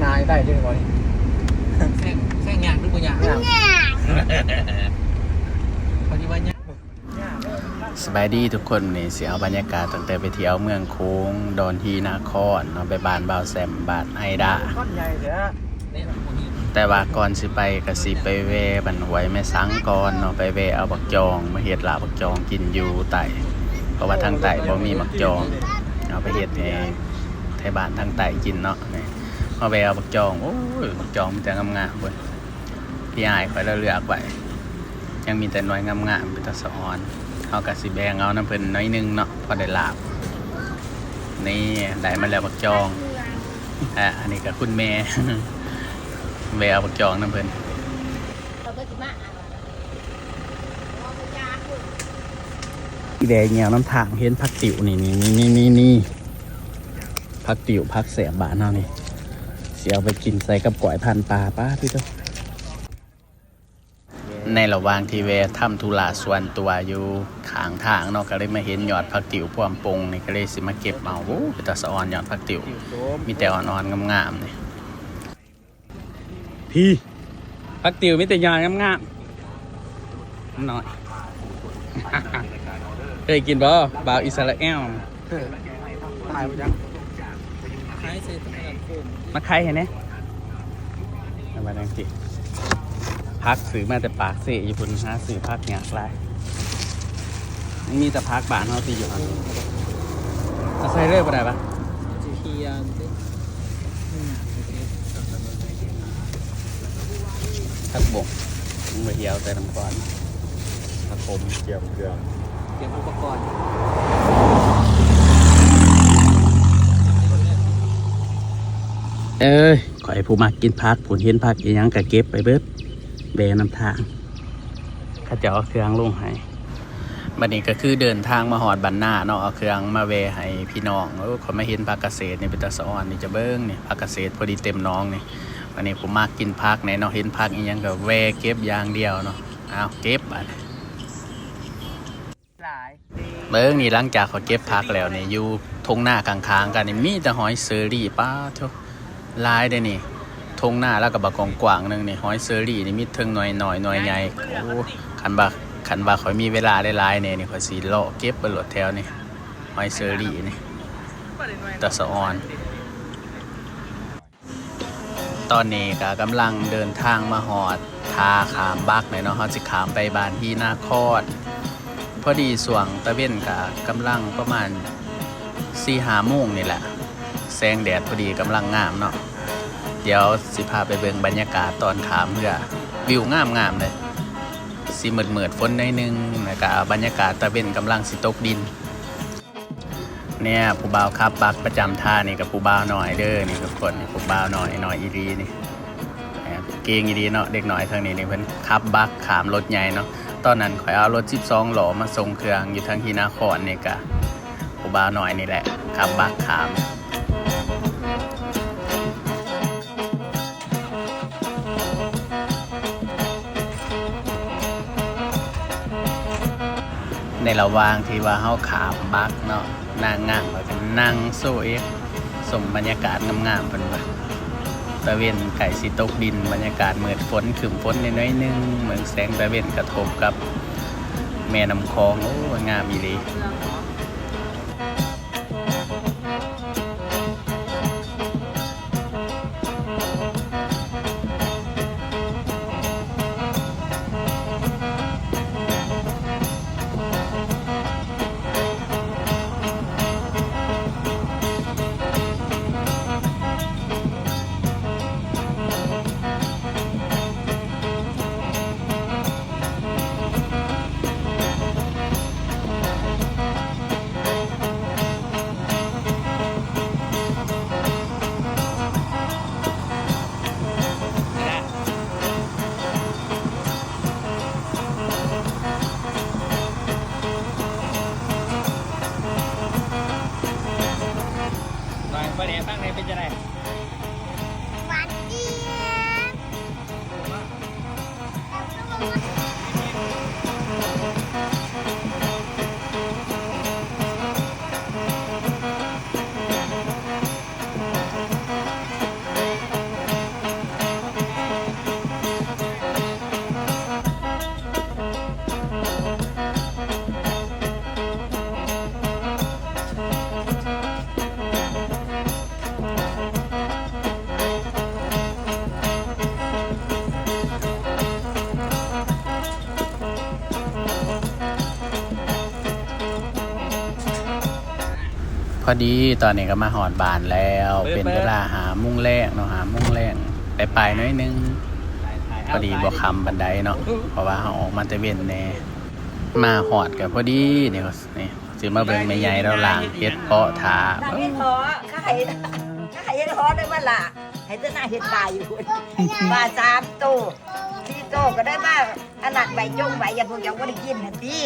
ໜ້າໄດ້ເດ້ບໍ່ນີ້? ແຊງ ແຊງຍາກຫຼືບໍ່ຍາກ? ຍາກ. ເຂົາຊິວ່າຍາກ. ສະບາຍດີທຸກຄົນ, ນີ້ຊິເອົາບັນຍາກາດຕັ້ງແຕ່ໄປທ່ຽວເມືອງໂຂງ ດອນຮີນາຄອນເນາະ, ໄປບ້ານບ່າວແຊມ ບ້ານໄອດາ. ແຕ່ວ່າກ່ອນຊິໄປກໍຊິໄປແວ່ບ້ານຫ້ວຍແມ່ສັງກ່ອນເນາະ, ໄປແວ່ເອົາບັກຈອງມາເຮັດລາບບັກຈອງກິນຢູ່ໃຕ້ ເພາະວ່າທາງໃຕ້ບໍ່ມີບັກຈອງ, ເອົາໄປເຮັດໃຫ້ໄທບ້ານທາງໃຕ້ກິນເນາະ. ນີ້ ມາແວ່ເອົາບັກຈອງ, ໂອ້ຍ ບັກຈອງມີແຕ່ງາມໆພຸ້ນ. ພີ່ອ້າຍຂ້ອຍລາວເລືອກໄວ້ ຍັງມີແຕ່ໜ່ວຍງາມໆ ເປັນຕາສະອອນ. ເຮົາກໍຊິແບ່ງເອົານຳເພິ່ນໜ້ອຍໜຶ່ງເນາະ ພໍໄດ້ລາບ. ນີ້ ໄດ້ມາແລ້ວບັກຈອງ. ອ່າ ອັນນີ້ກໍຄຸນແມ່ ແວ່ເອົາບັກຈອງນຳເພິ່ນ. ແວ່ຍ່າງນຳທາງ ເຫັນຜັກຕິ້ວນີ້ ນີ້ ນີ້ ນີ້ ນີ້ ຜັກຕິ້ວ ຜັກແຊບບ້ານເຮົານີ້ ຊິເອົາໄປກິນໃສ່ກັບກ້ອຍພັນປາ. ປາດ ໂທ້. ໃນລະຫວ່າງທີ່ແວ່ທຳທຸລະສ່ວນຕົວຢູ່ຂ້າງທາງເນາະ ກໍເລີຍມາເຫັນຍອດຜັກຕິ້ວພວມປົ່ງນີ້ ກໍເລີຍຊິມາເກັບເອົາ. ໂອ້ ເປັນຕາສະອອນ ຍອດຜັກຕິ້ວມີແຕ່ອ່ອນໆ ງາມໆ ນີ້. ພີ້ ຜັກຕິ້ວມີແຕ່ຍອດງາມໆ ໜ້ອຍ. ເຄີຍກິນບໍ່ ບ່າວອິດສະຣາແອລ? ເອີ ຂາຍບໍ່ຈັກ ຂາຍໃສ່ຕະຫຼາດໂຄມ ມາຂາຍໃຫ້ແດ່. ເອົາມາຈັ່ງຊີ້ ຜັກຊື້ມາແຕ່ປາກເຊຢູ່ພຸ້ນ, ຫາຊື້ຜັກຍາກຫຼາຍ. ມັນມີແຕ່ຜັກບ້ານເຮົາທີ່ຢູ່ຫັ້ນ. ເອົາໃສ່ເລີຍບໍ່ໄດ້ປະ? ຊິເຄຍ ມັນຍາກ. ຜັກບົ້ງ ມຶງໄປທ່ຽວແຕ່ນຳກ່ອນ. ຜັກຂົມ ກຽມເກືອ ກຽມອຸປະກອນ. ເອີຍ ຂ້ອຍຜູ້ມັກກິນຜັກ ຜູ້ເຫັນຜັກອີ່ຫຍັງກໍເກັບໄປເບິດ ແວ່ນຳທາງ ເຂົາເຈົ້າເອົາເຄື່ອງລົງໃຫ້. ບັດນີ້ກໍຄືເດີນທາງມາຮອດບ້ານນາເນາະ, ເອົາເຄື່ອງມາແວ່ໃຫ້ພີ່ນ້ອງ. ໂອ້ ຂ້ອຍມາເຫັນຜັກກະເສດນີ້ເປັນຕາສະອອນນີ້, ຈະເບິ່ງນີ້ ຜັກກະເສດພໍດີເຕັມໜອງນີ້. ບັດນີ້ຜູ້ມັກກິນຜັກແດ່ເນາະ, ເຫັນຜັກອີ່ຫຍັງກໍແວ່ເກັບຢ່າງດຽວເນາະ. ອ້າວ ເກັບບາດນີ້. ເບິ່ງນີ້ ຫຼັງຈາກຂ້ອຍເກັບຜັກແລ້ວນີ້ ຢູ່ທົ່ງນາຂ້າງໆກັນນີ້ມີແຕ່ຫອຍເຊີຣີ. ປາດໂທ້ ຫຼາຍເດ້ນີ້, ທົ່ງນາລາວກໍບັກກວ້າງໆໜຶ່ງນີ້ ຫອຍເຊີຣີນີ້ມີເທິງໜ່ວຍນ້ອຍໜ່ວຍໃຫຍ່. ໂອ້ ຄັນວ່າ ຄັນວ່າຂ້ອຍມີເວລາຫຼາຍໆແດ່ນີ້ ຂ້ອຍຊິເລາະເກັບໄປໂລດແຖວນີ້ ຫອຍເຊີຣີນີ້ ຕາສະອອນ. ຕອນນີ້ກໍກຳລັງເດີນທາງມາຮອດທ່າຂ້າມບັກແລ້ວເນາະ, ເຮົາຊິຂ້າມໄປບ້ານຮີນາຄອນ. ພໍດີຊ່ວງຕາເວັນກໍກຳລັງປະມານສີ່ຫ້າໂມງນີ້ແຫຼະ, ແສງແດດພໍດີກຳລັງງາມເນາະ. ດຽວຊິພາໄປເບິ່ງບັນຍາກາດຕອນຂ້າມເຮືອ, ວິວງາມໆເລີຍ. ຊິມືດໆຝົນໜ້ອຍໜຶ່ງ, ແລ້ວກໍບັນຍາກາດຕາເວັນກຳລັງຊິຕົກດິນ. ເນີ້ຍ ຜູ້ບ່າວຂັບບັກປະຈຳທ່ານີ້ກໍຜູ້ບ່າວນ້ອຍເດີນີ້ທຸກຄົນ, ຜູ້ບ່າວນ້ອຍ ນ້ອຍອີ່ຫຼີນີ້. ເກັ່ງອີ່ຫຼີເນາະ ເດັກນ້ອຍທາງນີ້ນີ້ ເພິ່ນຂັບບັກຂ້າມລົດໃຫຍ່ເນາະ. ຕອນນັ້ນຂ້ອຍເອົາລົດສິບສອງລໍ້ມາສົ່ງເຄື່ອງຢູ່ທາງຮີນາຄອນນີ້ ກະຜູ້ບ່າວນ້ອຍນີ້ແຫຼະຂັບບັກຂ້າມ. ໃນລະຫວ່າງທີ່ວ່າເຮົາຂ້າມບັກເນາະ, ນາງງາມເພິ່ນກໍນັ່ງໂຊເອກ ຊົມບັນຍາກາດງາມໆ ເພິ່ນວ່າ. ຕາເວັນໃກ້ຊິຕົກດິນ, ບັນຍາກາດມືດຝົນ, ຄຶ້ມຝົນແດ່ໜ້ອຍໜຶ່ງ, ເບິ່ງແສງຕາເວັນກະທົບກັບແມ່ນ້ຳຂອງ. ໂອ້ຍ ງາມອີ່ຫຼີ. ໃ ພໍດີຕອນນີ້ກໍມາຮອດບ້ານແລ້ວ ເປັນເວລາຫ້າໂມງແລງເນາະ ຫ້າໂມງແລງປາຍໆໜ້ອຍໜຶ່ງ ພໍດີບໍ່ຄ່ຳປານໃດເນາະ ເພາະວ່າເຮົາອອກມາແຕ່ເວັນແດ່ ມາຮອດກໍພໍດີນີ້ ນີ້ຊິມາເບິ່ງແມ່ໃຫຍ່ລາວລ້າງເຫັດເຜາະຖ້າ ເຮັດເຜາະ ຂ້າໃຫ້ ຂ້າໃຫ້ເຮັດເຜາະໄດ້ມາລາ ໃຫ້ແຕ່ນາເຮັດປາຢູ່ພຸ້ນ ປາສາມໂຕ ສີ່ໂຕ ກໍໄດ້ມາອັນນັ້ນໄວ້ ຈົ່ງໄວ້ ຢ່າພວກເຈົ້າບໍ່ໄດ້ກິນຫັ້ນຕິ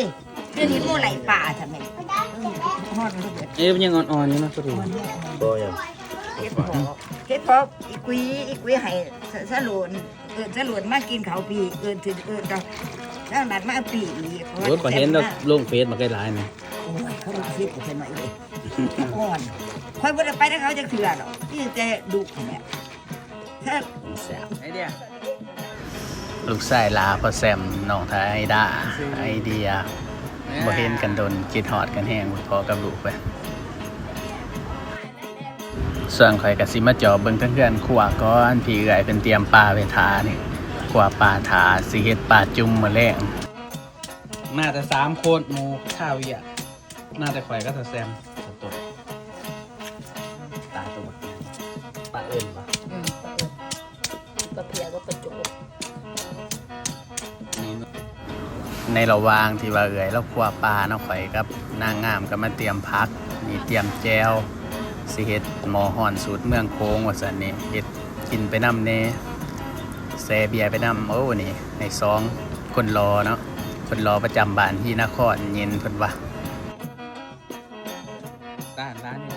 ຄືນີ້ໝູ່ໄລ່ປາຊັ້ນແມ່ນ ເອີ ມັນຍັງອ່ອນໆຢູ່ເນາະ ພໍດີ ບໍ່ຫຍັງ ເຮັດເຜາະ ເຮັດເຜາະ ອີກຸຍ ອີກຸຍໃຫ້ສະ ສະໂຫຼນ ເອີ້ນສະໂຫຼນມາກິນເຂົ້າພີ້ ເອີ້ນ ເອີ້ນເຈົ້າ ແລ້ວນັດມາປີ້ອີກ ໂອ້ຍ ຂ້ອຍເຫັນແລ້ວລົງເຟສມາໄກຫຼາຍນີ້ ໂອ້ຍ ເຂົາລົງເຟສກັນໄວ້ເດ້ ອ່ອນ ຂ້ອຍບໍ່ໄດ້ໄປນຳເຂົາຈັກເທື່ອດອກ ມີແຕ່ດຸນີ້ແຫຼະ ແຊບ ໄອເດຍ ລູກຊາຍຫຼ້າພໍ່ແຊມ ນ້ອງທາໄອດາ ໄອເດຍ ບໍ່ເຫັນກັນດົນ ຄິດຮອດກັນແຮງ ພໍ້ກັບລູກໄປ ສ່ວນຂ້ອຍກໍຊິມາຈອບເບິ່ງທາງເຮືອນຄົວກ່ອນ ພີ່ເອື້ອຍເພິ່ນຕຽມປາໄວ້ຖ້ານີ້ ຄົວປາຖ້າ ຊິເຮັດປາຈຸ່ມມື້ແລງ ມາແຕ່ສາມຄົນ ໝູ່ຄາວຽກ ມາແຕ່ຂ້ອຍກັບຕາແຊມ ຕາໂຕບັກ ປາເອີ້ນບໍ່? ອືມ ປາເອີ້ນ ປາເພຍກັບປາໂຈກ ໃນລະຫວ່າງທີ່ວ່າເອື້ອຍລາວຄົວປາເນາະ ຂ້ອຍກັບນາງງາມກໍມາຕຽມຜັກ ນີ້ຕຽມແຈ່ວ ຊິເຮັດໝໍ້ຮ້ອນສູດເມືອງໂຂງວ່າຊັ້ນນີ້ ເຮັດກິນໄປນຳແດ່ ແຊ່ເບຍໄປນຳ ໂອ້ ນີ້ໃຫ້ສອງຄົນຫຼໍ່ເນາະ ຄົນຫຼໍ່ປະຈຳບ້ານຮີນະຄອນ ເຢັນເພິ່ນວ່າ ຕາ ຕານີ້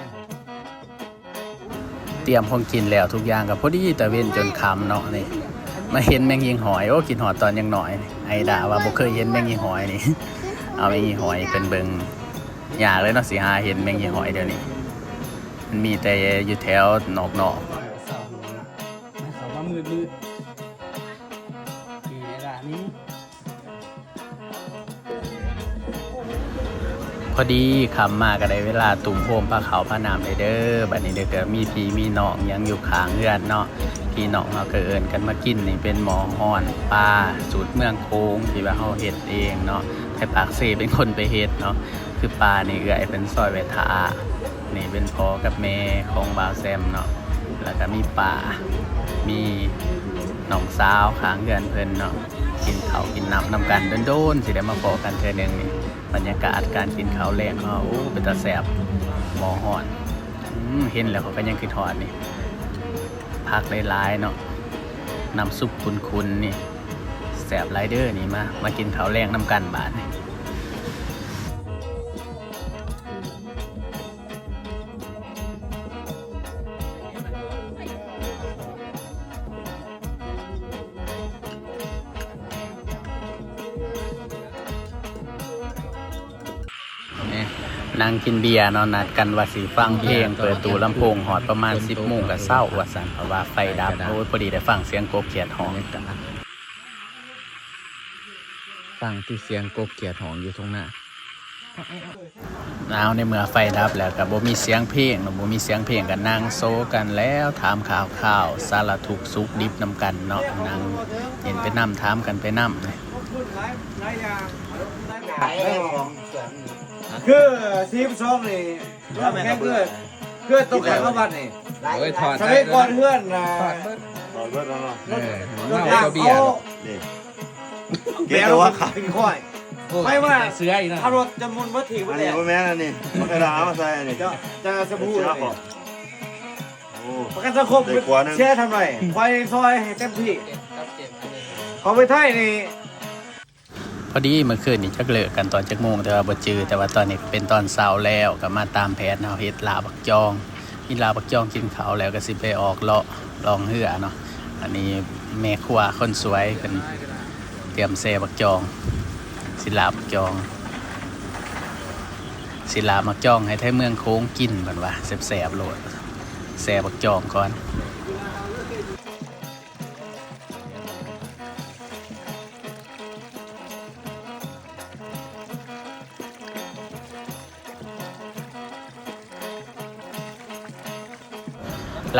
ຕຽມຂອງກິນແລ້ວທຸກຢ່າງກໍພໍດີຕາເວັນຈົນຄ່ຳເນາະ ນີ້ມາເຫັນແມງຫິ້ງຫ້ອຍ ໂອ້ ຄິດຮອດຕອນຍັງນ້ອຍ ໄອດາວ່າບໍ່ເຄີຍເຫັນແມງຫິ້ງຫ້ອຍນີ້ ເອົາແມງຫິ້ງຫ້ອຍເພິ່ນເບິ່ງ ຍາກເລີຍເນາະ ຊິຫາເຫັນແມງຫິ້ງຫ້ອຍດຽວນີ້ ມັນມີແຕ່ຢູ່ແຖວນອກໆ ເຂົ້າມາມືດໆ ນີ້ໄອດານີ້ ພໍດີຄ່ຳມາກໍໄດ້ເວລາຕຸ້ມໂຮມພາເຂົ້າພານ້ຳແລ້ວເດີ ບັດນີ້ເດີ ກໍມີພີ່ມີນ້ອງຫຍັງຢູ່ຂ້າງເຮືອນເນາະ ພີ່ນ້ອງເຮົາກໍເອີ້ນກັນມາກິນ ນີ້ເປັນໝໍ້ຮ້ອນປາສູດເມືອງໂຂງ ທີ່ວ່າເຮົາເຮັດເອງເນາະ ໄທປາກເຊເປັນຄົນໄປເຮັດເນາະ ຄືປານີ້ເອື້ອຍເພິ່ນຊອຍໄວ້ຖ້າ ນີ້ເປັນພໍ່ກັບແມ່ຂອງບ່າວແຊມເນາະ ແລ້ວກໍມີປ້າ ມີນ້ອງສາວຂ້າງເຮືອນເພິ່ນເນາະ ກິນເຂົ້າກິນນ້ຳນຳກັນ ດົນໆ ຊິໄດ້ມາພໍ້ກັນເທື່ອໜຶ່ງນີ້ ບັນຍາກາດການກິນເຂົ້າແລງເຮົາ ໂອ້ ເປັນຕາແຊບ ໝໍ້ຮ້ອນ ອືມ ເຫັນແລ້ວຂ້ອຍກໍຍັງຄິດຮອດນີ້ ຜັກຫຼາຍໆເນາະ ນ້ຳຊຸບຂຸ້ນໆ ນີ້ ແຊບຫຼາຍເດີ ນີ້ ມາ ມາກິນເຂົ້າແລງນຳກັນບາດນີ້. ນີ້ ນັ່ງກິນເບຍເນາະ ນັດກັນວ່າຊິຟັງເພງ ເປີດຕູ້ລຳໂພງ ຮອດປະມານສິບໂມງກໍເຊົາວ່າຊັ້ນ ເພາະວ່າໄຟດັບ ໂອ້ຍ ພໍດີໄດ້ຟັງສຽງກົບຂຽດຮ້ອງ ຟັງແຕ່ສຽງກົບຂຽດຮ້ອງຢູ່ທົ່ງນາ. ອ້າວ ໃນເມື່ອໄຟດັບແລ້ວກໍບໍ່ມີສຽງເພງເນາະ ບໍ່ມີສຽງເພງກໍນັ່ງໂຊກັນແລ້ວ ຖາມຂ່າວຄາວ ສາລະທຸກສຸກດິບນຳກັນເນາະ ນັ່ງຫຼິ້ນໄປນຳ ຖາມກັນໄປນຳ ຄືສີ່ສິບສອງນີ້ ແຂງເກີດ ເກີດຕົກແຂງກັບວັດນີ້ ໂອ້ຍ ຖອດ ສະໄໝກ່ອນເຮືອນນະ ຖອດເບິດ ຖອດເບິດແລ້ວເນາະ ເອີ ເມົາກໍເບຍ ນີ້ ເກັບແຕ່ວ່າຂາຍ ເປັນຂ້ອຍ ໂອ້ຍ ໄປວ່າເສືອອີກນະ ເອົາລົດຈຳນວນບໍ່ຖືກ ອັນນີ້ບໍ່ແມ່ນ ອັນນີ້ມັນກະດາເອົາມາໃສ່ ອັນນີ້ ເຈົ້າ ຈະສະບູ ເສືອ ນີ້ ໂອ້ ປະກັນສັງຄົມ ໄດ້ກວ່າໜຶ່ງ ເສຍທຳໄມ ຂ້ອຍຊ່ອຍໃຫ້ເຕັມທີ່ ເຂົາໄປໄທນີ້ ພໍດີເມື່ອຄືນນີ້ຈັກເລີກກັນຕອນຈັກໂມງ ແຕ່ວ່າບໍ່ຈື່ ແຕ່ວ່າຕອນນີ້ເປັນຕອນເຊົ້າແລ້ວ ກໍມາຕາມແຜນເຮົາເຮັດລາບ ຈອງ ກິນລາບບັກຈອງ ກິນເຂົ້າແລ້ວກໍຊິໄປອອກເລາະລ່ອງເຮືອເນາະ ອັນນີ້ແມ່ຄົວຄົນສວຍເພິ່ນຕຽມແຊ່ບັກຈອງ ຊິລາບບັກຈອງ ຊິລາບບັກຈອງໃຫ້ໄທເມືອງໂຂງກິນ ເພິ່ນວ່າແຊບໆໂລດ ແຊ່ບັກຈອງກ່ອນ.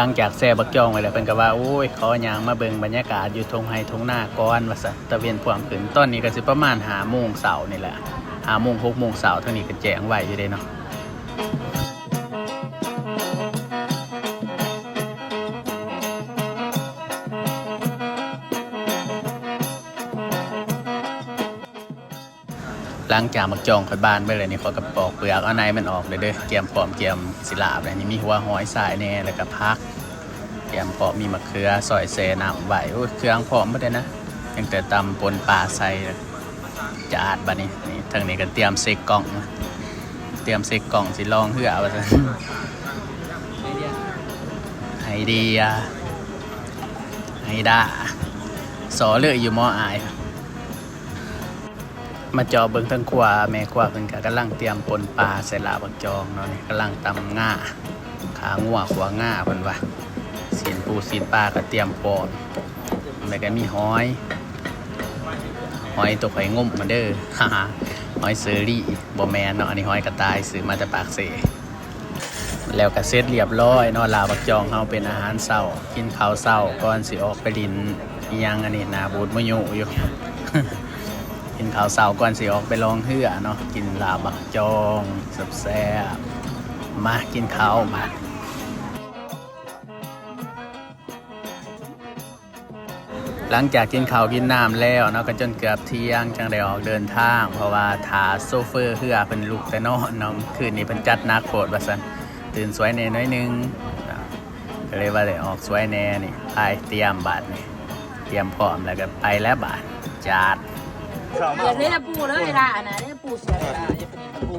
ຫຼັງຈາກແຊ່ບັກຈອງໄວ້ແລ້ວ ເພິ່ນກໍວ່າ ໂອ້ຍ ຂໍຍ່າງມາເບິ່ງບັນຍາກາດຢູ່ທົ່ງໄຮ່ທົ່ງນາກ່ອນ ວ່າຊັ້ນ ຕາເວັນພວມຂຶ້ນ ຕອນນີ້ກໍຊິປະມານຫ້າໂມງເຊົ້ານີ້ແຫຼະ ຫ້າໂມງ ຫົກໂມງເຊົ້າ ທາງນີ້ກໍແຈ້ງໄວຢູ່ເດ້ເນາະ. ຫຼັງຈາກໝາກຈອງຂ້ອຍບານໄປແລ້ວນີ້ ຂ້ອຍກໍປອກເປືອກເອົາໃນມັນອອກເລີຍເດີ້ ກຽມພ້ອມ ກຽມຊິລາບແລ້ວ. ນີ້ມີຫົວຫອຍຊາຍແດ່ ແລ້ວກໍຜັກ ກຽມພ້ອມ ມີໝາກເຂືອ ຊອຍແຊ່ນ້ຳໄວ້. ໂອ້ຍ ເຄື່ອງພ້ອມໝົດເລີຍນະ ຍັງແຕ່ຕຳປົ່ນປາໃສ່ ຈາດ. ບັດນີ້ ນີ້ ທາງນີ້ກໍຕຽມເຊັກກ້ອງ ຕຽມເຊັກກ້ອງຊິລ່ອງເຮືອວ່າຊັ້ນ. ໄອເດຍ ໄອດາ ສໍເລີຍຢູ່ໝໍອ້າຍ. ມາເຈາະເບິ່ງເທິງຄົວ ແມ່ຄົວເພິ່ນກະກຳລັງຕຽມປົ່ນປາໃສ່ລາບໝາກຈອງເນາະ. ນີ້ກຳລັງຕຳງາ ຂາງົວ ຂົ້ວງາເພິ່ນວ່າ. ຊີ້ນປູຊີ້ນປາກະຕຽມພ້ອມ ແລ້ວກະມີຫອຍ ຫອຍໂຕຂ້ອຍງົມມາເດີ້ ຫອຍເຊີຣີ ບໍ່ແມ່ນເນາະ ອັນນີ້ຫອຍກະຕ່າຍ ຊື້ມາແຕ່ປາກເຊ. ແລ້ວກະເສັດລຽບຮ້ອຍເນາະ ລາບໝາກຈອງເຮົາເປັນອາຫານເຊົ້າ ກິນເຂົ້າເຊົ້າກ່ອນຊິອອກໄປຫຼິ້ນ ອີ່ຫຍັງອັນນີ້ ໜ້າບູດມະຍຸຢູ່. ກິນເຂົ້າເຊົ້າກ່ອນຊິອອກໄປລ່ອງເຮືອເນາະ ກິນລາບໝາກຈອງແຊບໆ. ມາກິນເຂົ້າ ມາ. ຫຼັງຈາກກິນເຂົ້າກິນນ້ຳແລ້ວເນາະ ກໍຈົນເກືອບທ່ຽງຈັ່ງໄດ້ອອກເດີນທາງ ເພາະວ່າຖ້າໂຊເຟີເຮືອເພິ່ນລຸກແຕ່ນອນເນາະ. ຄືນນີ້ເພິ່ນຈັດໜັກໂພດວ່າຊັ້ນ ຕື່ນສວຍແດ່ໜ້ອຍໜຶ່ງ ກໍເລີຍວ່າໄດ້ອອກສວຍແດ່ນີ້. ໄປ ຕຽມບາດນີ້ ຕຽມພ້ອມແລ້ວກໍໄປແລ້ວບາດ ຈາດ. ເຮັດເລີຍນະປູເລີຍລະ ອັນນັ້ນເດ້ ປູສວຍລະ ຢ່າໄປປູ.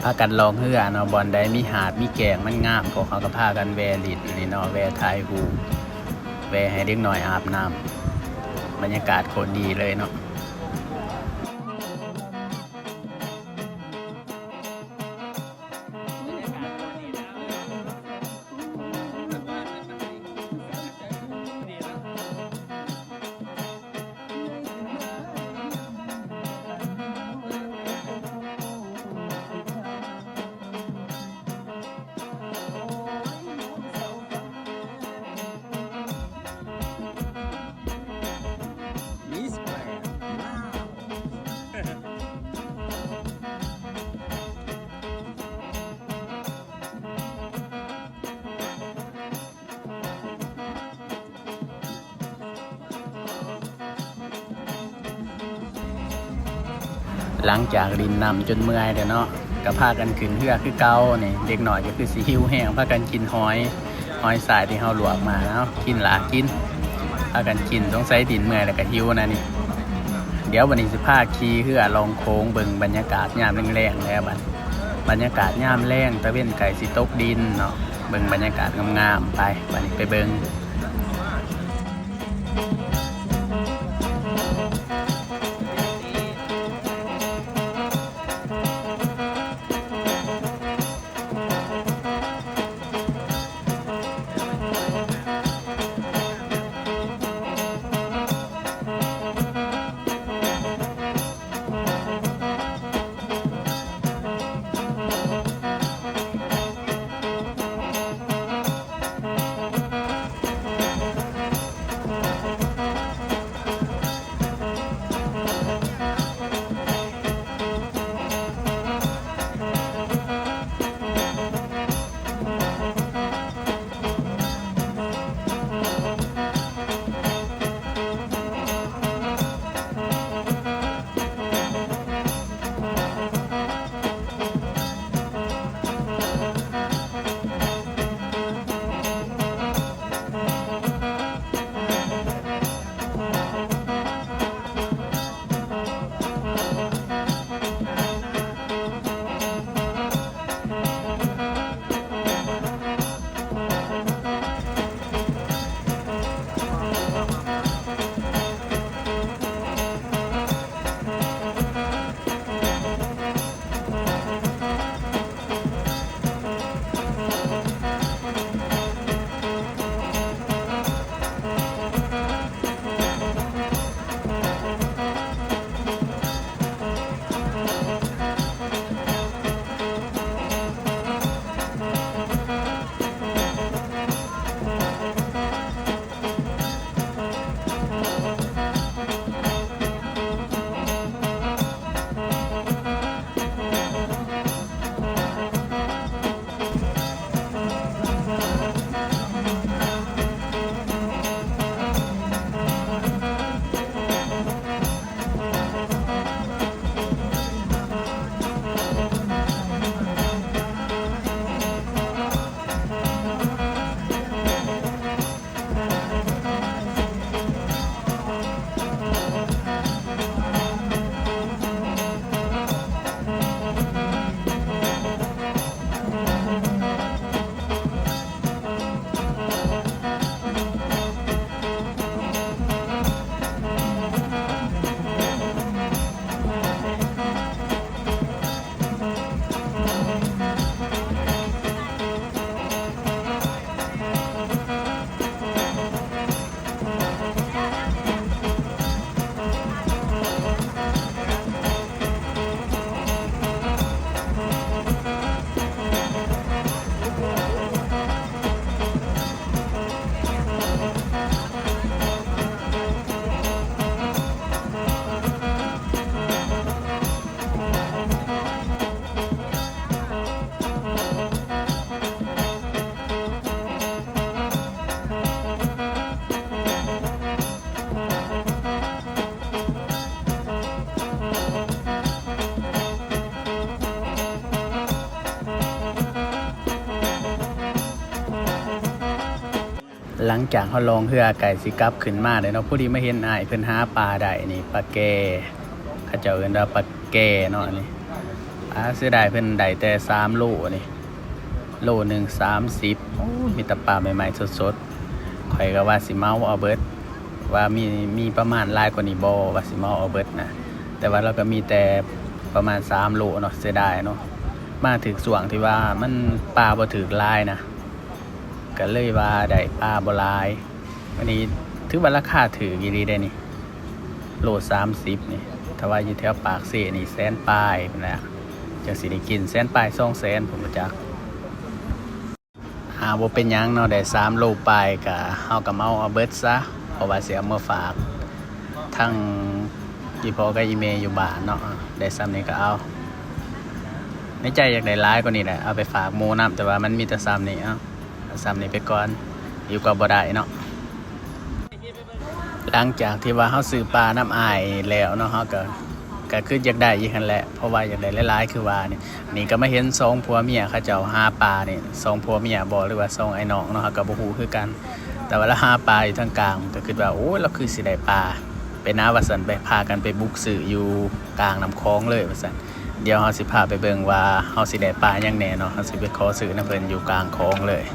ພາກັນລ່ອງເຮືອເນາະ ບ່ອນໃດມີຫາດມີແກ້ງມັນງາມ ພວກເຮົາກໍພາກັນແວ່ຫຼິ້ນນີ້ເນາະ ແວ່ຖ່າຍຮູບ ແວ່ໃຫ້ເດັກນ້ອຍອາບນ້ຳ ບັນຍາກາດໂຄດດີເລີຍເນາະ. ຫຼັງຈາກຫຼິ້ນນ້ຳຈົນເມື່ອຍແລ້ວເນາະ ກໍພາກັນຂຶ້ນເຮືອຄືເກົ່ານີ້ ເດັກນ້ອຍກໍຄືຊິຫິວແຮງ ພາກັນກິນຫອຍ ຫອຍຊາຍທີ່ເຮົາລວກມາເນາະ ກິນຫຼ້າກິນ ພາກັນກິນ ສົງໄສດິ້ນເມື່ອຍແລ້ວກໍຫິວນະນີ້. ດຽວບັດນີ້ຊິພາຂີ່ເຮືອລ່ອງໂຂງ ເບິ່ງບັນຍາກາດຍາມແລງໆ ແລ້ວບັດ ບັນຍາກາດຍາມແລງ ຕາເວັນໃກ້ຊິຕົກດິນເນາະ ເບິ່ງບັນຍາກາດງາມໆ ໄປ ບັດນີ້ໄປເບິ່ງ. ຫຼັງຈາກເຮົາລ່ອງເຮືອໃກ້ຊິກັບຂຶ້ນມາແລ້ວເນາະ ພໍດີມາເຫັນອ້າຍເພິ່ນຫາປາໄດ້ນີ້ ປາແກ່ ເຂົາເຈົ້າເອີ້ນວ່າປາແກ່ເນາະ ອັນນີ້. ອາ ເສຍດາຍເພິ່ນໄດ້ແຕ່ສາມໂລນີ້ ໂລໜຶ່ງສາມສິບ. ໂອ້ຍ ມີແຕ່ປາໃໝ່ໆສົດໆ. ຂ້ອຍກໍວ່າຊິເໝົາເອົາເບິດ ວ່າມີ ມີປະມານຫຼາຍກວ່ານີ້ບໍ່ ວ່າຊິເໝົາເອົາເບິດນະ, ແຕ່ວ່າລາວກໍມີແຕ່ປະມານສາມໂລເນາະ. ເສຍດາຍເນາະ ມາຖືກຊ່ວງທີ່ວ່າມັນປາບໍ່ຖືກຫຼາຍນະ ກໍເລີຍວ່າໄດ້ປາບໍ່ຫຼາຍ. ອັນນີ້ຖືວ່າລາຄາຖືກອີ່ຫຼີເດ້ນີ້ ໂລສາມສິບນີ້. ຖ້າວ່າຢູ່ແຖວປາກເຊນີ້ແສນປາຍພຸ້ນແຫຼະ ຈັ່ງຊິໄດ້ກິນ ແສນປາຍ ສອງແສນ ບໍ່ຮູ້ຈັກ. ຫາ ບໍ່ເປັນຫຍັງເນາະ ໄດ້ສາມໂລປາຍ ກະເຮົາກໍເໝົາເອົາເບິດຊະ ເພາະວ່າຊິເອົາມາຝາກທັງອີ່ພໍ່ກັບອີ່ແມ່ຢູ່ບ້ານເນາະ. ໄດ້ສ່ຳນີ້ກໍເອົາ ໃນໃຈຢາກໄດ້ຫຼາຍກວ່ານີ້ແຫຼະ ເອົາໄປຝາກໝູ່ນຳ ແຕ່ວ່າມັນມີແຕ່ສ່ຳນີ້ ເອົາສ່ຳນີ້ໄປກ່ອນ ດີກວ່າບໍ່ໄດ້ເນາະ. ຫຼັງຈາກທີ່ວ່າເຮົາຊື້ປານຳອ້າຍແລ້ວເນາະ ເຮົາກໍ ກໍຄືຢາກໄດ້ອີກຫັ້ນແຫຼະ ເພາະວ່າຢາກໄດ້ຫຼາຍໆ ຄືວ່ານີ້. ນີ້ກໍມາເຫັນສອງຜົວເມຍເຂົາເຈົ້າຫາປານີ້ ສອງຜົວເມຍບໍ່ ຫຼືວ່າສອງອ້າຍນ້ອງເນາະ ເຮົາກໍບໍ່ຮູ້ຄືກັນ. ແຕ່ວ່າລາວຫາປາຢູ່ທາງກາງ ກໍຄິດວ່າ ໂອ້ຍ ລາວຄືຊິໄດ້ປາ ໄປນາວ່າຊັ້ນ ໄປພາກັນໄປບຸກຊື້ຢູ່ກາງນ້ຳຂອງເລີຍວ່າຊັ້ນ. ດຽວເຮົາຊິພາໄປເບິ່ງວ່າເຮົາຊິໄດ້ປາຫຍັງແດ່ເນາະ ເຮົາຊິໄປຂໍຊື້ນຳເພິ່ນຢູ່ກາງຂອງເລີຍ.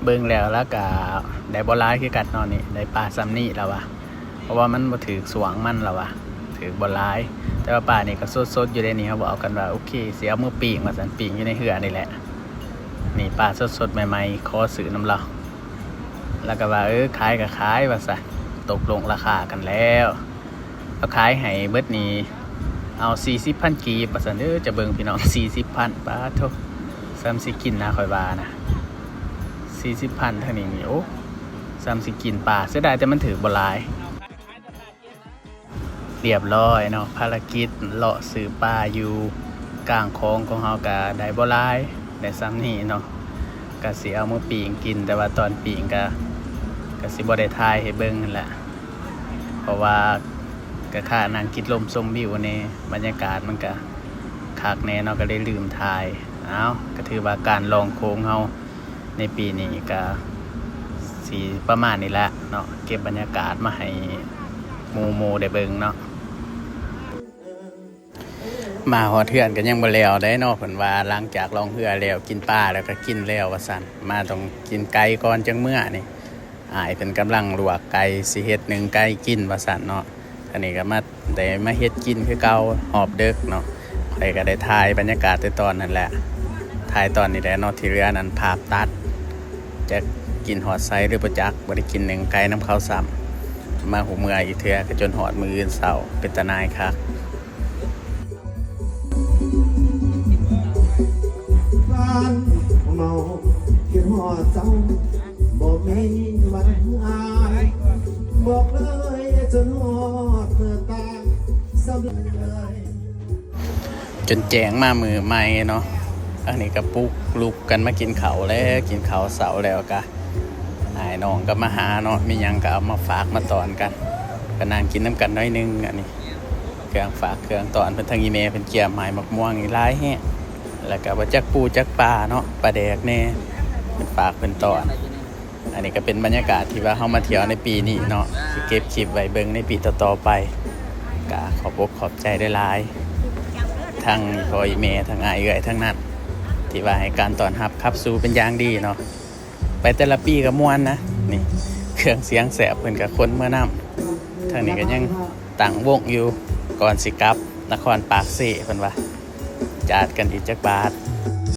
ເບິ່ງແລ້ວລະກະໄດ້ບໍ່ຫຼາຍຄືກັນເນາະ ນີ້ໄດ້ປາສ່ຳນີ້ລະວ່າ ເພາະວ່າມັນບໍ່ຖືກຊ່ວງມັນລະວ່າ ຖືກບໍ່ຫຼາຍ. ແຕ່ວ່າປານີ້ກໍສົດໆຢູ່ເດ້ນີ້ ເຮົາເວົ້າກັນວ່າ ໂອເຄ ຊິເອົາມາປີ້ງວ່າຊັ້ນ ປີ້ງຢູ່ໃນເຮືອນີ້ແຫຼະ. ນີ້ປາສົດໆໃໝ່ໆ ຂໍຊື້ນຳລາວ ລາວກໍວ່າ ເອີ ຂາຍກໍຂາຍວ່າຊັ້ນ ຕົກລົງລາຄາກັນແລ້ວ. ລາວຂາຍໃຫ້ເບິດນີ້ ເອົາສີ່ສິບພັນກີບວ່າຊັ້ນເດີ. ຈະເບິ່ງພີ່ນ້ອງ ສີ່ສິບພັນ ປາໂທ້ ສ່ຳຊິກິນນະ ຂ້ອຍວ່ານະ ສີ່ສິບພັນ ທາງນີ້ນີ້ ໂອ້ ສ່ຳຊິກິນປາ. ເສຍດາຍແຕ່ມັນຖືກບໍ່ຫຼາຍ. ລຽບຮ້ອຍເນາະ ພາລະກິດເລາະຊື້ປາຢູ່ກາງຂອງຂອງເຮົາກະໄດ້ບໍ່ຫຼາຍ ໄດ້ສ່ຳນີ້ເນາະ ກະຊິເອົາມາປີ້ງກິນ ແຕ່ວ່າຕອນປີ້ງກະ ກະຊິບໍ່ໄດ້ຖ່າຍໃຫ້ເບິ່ງຫັ້ນແຫຼະ ເພາະວ່າກະຄານັ່ງກິນລົມຊົມວິວແດ່ ບັນຍາກາດມັນກະຄັກແດ່ເນາະ ກະເລີຍລືມຖ່າຍ. ເອົ້າ ກະຖືວ່າການລ່ອງໂຂງເຮົາ ໃນປີນີ້ກະຊິປະມານນີ້ແຫຼະເນາະ ເກັບບັນຍາກາດມາໃຫ້ໝູ່ໆໄດ້ເບິ່ງເນາະ. ມາຮອດເຮືອນກະຍັງບໍ່ແລ້ວເດ້ເນາະ ເພິ່ນວ່າຫຼັງຈາກລ່ອງເຮືອແລ້ວ ກິນປາແລ້ວກະກິນແລ້ວວ່າຊັ້ນ ມາຕ້ອງກິນໄກ່ກ່ອນຈັ່ງເມືອນີ້. ອ້າຍເພິ່ນກຳລັງລວກໄກ່ ຊິເຮັດໜຶ້ງໄກ່ກິນວ່າຊັ້ນເນາະ. ອັນນີ້ກໍມາ ໄດ້ມາເຮັດກິນຄືເກົ່າຮອບເດິກເນາະ. ຂ້ອຍກໍໄດ້ຖ່າຍບັນຍາກາດແຕ່ຕອນນັ້ນແຫຼະ ຖ່າຍຕອນນີ້ແຫຼະເນາະ ທີ່ເຫຼືອນັ້ນພາບຕັດ ຈັກກິນຮອດໃສຫຼືບໍ່ຈັກ ບໍ່ໄດ້ກິນໜຶ້ງໄກ່ນຳເຂົາຊ້ຳ. ມາຫູເມື່ອອີກເທື່ອກໍຈົນຮອດມື້ອື່ນເຊົ້າ ເປັນຕາໜ່າຍຄັກ. ຈົນແຈ້ງມາມື້ໃໝ່ເນາະ. ອັນນີ້ກະປຸກລຸກກັນມາກິນເຂົ້າແລ້ວ ກິນເຂົ້າເຊົ້າແລ້ວກະ ອ້າຍນ້ອງກໍມາຫາເນາະ ມີຫຍັງກໍເອົາມາຝາກມາຕ້ອນກັນ ກໍນັ່ງກິນນຳກັນໜ້ອຍໜຶ່ງ. ອັນນີ້ເຄື່ອງຝາກເຄື່ອງຕ້ອນເພິ່ນ ທັງອີ່ແມ່ເພິ່ນກຽມໃຫ້ໝາກມ່ວງນີ້ຫຼາຍແຮງ ແລ້ວກໍບໍ່ຈັກປູຈັກປາເນາະ ປາແດກແດ່ ເພິ່ນຝາກເພິ່ນຕ້ອນ. ອັນນີ້ກໍເປັນບັນຍາກາດທີ່ວ່າເຮົາມາທ່ຽວໃນປີນີ້ເນາະ ຊິເກັບຄລິບໄວ້ເບິ່ງໃນປີຕໍ່ໆໄປ. ກໍຂອບອົກຂອບໃຈຫຼາຍໆ ທັງອີ່ພໍ່ອີ່ແມ່ ທັງອ້າຍເອື້ອຍທັງນັ້ນ ທີ່ວ່າໃຫ້ການຕ້ອນຮັບຂັບສູ່ເປັນຢ່າງດີເນາະ. ໄປແຕ່ລະປີກໍມ່ວນນະ. ນີ້ເຄື່ອງສຽງແຊບເພິ່ນກໍຂົນເມືອນຳ. ທາງນີ້ກໍຍັງຕັ້ງວົງຢູ່ ກ່ອນຊິກັບນະຄອນປາກເຊ ເພິ່ນວ່າຈາດກັນອີກຈັກບາດ.